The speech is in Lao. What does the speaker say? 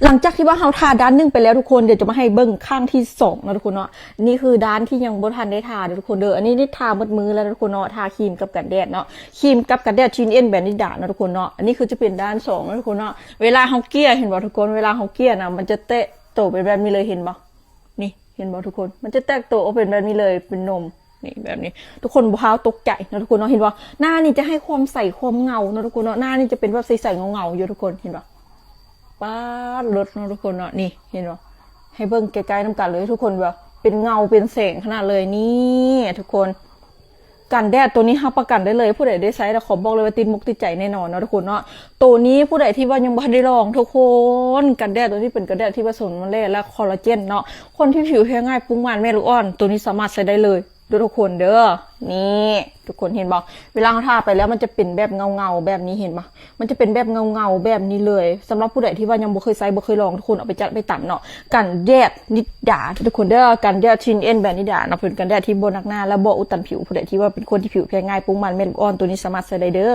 ຫຼັງຈາກທີ່ວ່າເຮົາທາດ້ານໜຶ່ງໄປແລ້ວທຸກຄົນ ດຽວຈະມາໃຫ້ເບິ່ງຄັ້ງທີສອງເນາະທຸກຄົນເນາະ. ນີ້ຄືດ້ານທີ່ຍັງບໍ່ທັນໄດ້ທາເດີທຸກຄົນເດີ. ອັນນີ້ໄດ້ທາໝົດມືແລ້ວທຸກຄົນເນາະ ທາຄຣີມກັບກັນແດດເນາະ. ຄຣີມກັບກັນແດດ ທີເອັນ ແບຣນນິດາເນາະທຸກຄົນເນາະ. ອັນນີ້ຄືຈະເປັນດ້ານສອງເນາະທຸກຄົນເນາະ. ເວລາເຮົາເກ້ຍ ເຫັນບໍ່ທຸກຄົນ ເວລາເຮົາເກ້ຍນະ ມັນຈະແຕກໂຕເປັນແບບນີ້ເລີຍ ເຫັນບໍ່? ນີ້ ເຫັນບໍ່ທຸກຄົນ ມັນຈະແຕກໂຕອອກເປັນແບບນີ້ເລີຍ ເປັນນົມ ນີ້ ແບບນີ້. ທຸກຄົນບໍ່ພາວຕົກໃຈເນາະທຸກຄົນເນາະ. ເຫັນບໍ່? ໜ້ານີ້ຈະໃຫ້ຄວາມໃສຄວາມເງົາເນາະທຸກຄົນເນາະ. ໜ້ານີ້ຈະເປັນແບບໃສໆເງົາໆຢູ່ທຸກຄົນ ເຫັນບໍ່? ປາດ ເລີດເນາະທຸກຄົນເນາະ. ນີ້ ເຫັນບໍ່? ໃຫ້ເບິ່ງໃກ້ໆນຳກັນເລີຍທຸກຄົນ ວ່າເປັນເງົາເປັນແສງຂະໜາດເລີຍ. ນີ້ທຸກຄົນ ກັນແດດໂຕນີ້ຮັບປະກັນໄດ້ເລີຍ ຜູ້ໃດໄດ້ໃຊ້ແລ້ວຂໍບອກເລີຍວ່າຕິດອົກຕິດໃຈແນ່ນອນເນາະທຸກຄົນເນາະ. ໂຕນີ້ຜູ້ໃດທີ່ວ່າຍັງບໍ່ທັນໄດ້ລອງທຸກຄົນ ກັນແດດໂຕນີ້ເປັນກັນແດດທີ່ວ່າສົມມາແລະ ແລະ ຄໍລາເຈນເນາະ. ຄົນທີ່ຜິວແພ້ງ່າຍ ປຸງມານແມ່ລູກອ່ອນ ໂຕນີ້ສາມາດໃຊ້ໄດ້ເລີຍເດີທຸກຄົນເດີ. ນີ້ ທຸກຄົນເຫັນບໍ່? ເວລາເຮົາທາໄປແລ້ວມັນຈະເປັນແບບເງົາໆແບບນີ້ ເຫັນບໍ່? ມັນຈະເປັນແບບເງົາໆແບບນີ້ເລີຍ. ສຳລັບຜູ້ໃດທີ່ວ່າຍັງບໍ່ເຄີຍໃຊ້ ບໍ່ເຄີຍລອງ ທຸກຄົນເອົາໄປຈັດໄປຕຳເນາະ. ກັນແດດນິດດາທຸກຄົນເດີ ກັນແດດ ທີເອັນ ແບຣນນິດາເນາະ. ເປັນກັນແດດທີ່ບໍ່ໜັກໜາ ແລະ ບໍ່ອຸດຕັນຜິວ. ຜູ້ໃດທີ່ວ່າເປັນຄົນທີ່ຜິວແພ້ງ່າຍ ປຸງມານແມ່ລູກອ່ອນ ໂຕນີ້ສາມາດໃຊ້ໄດ້ເດີ.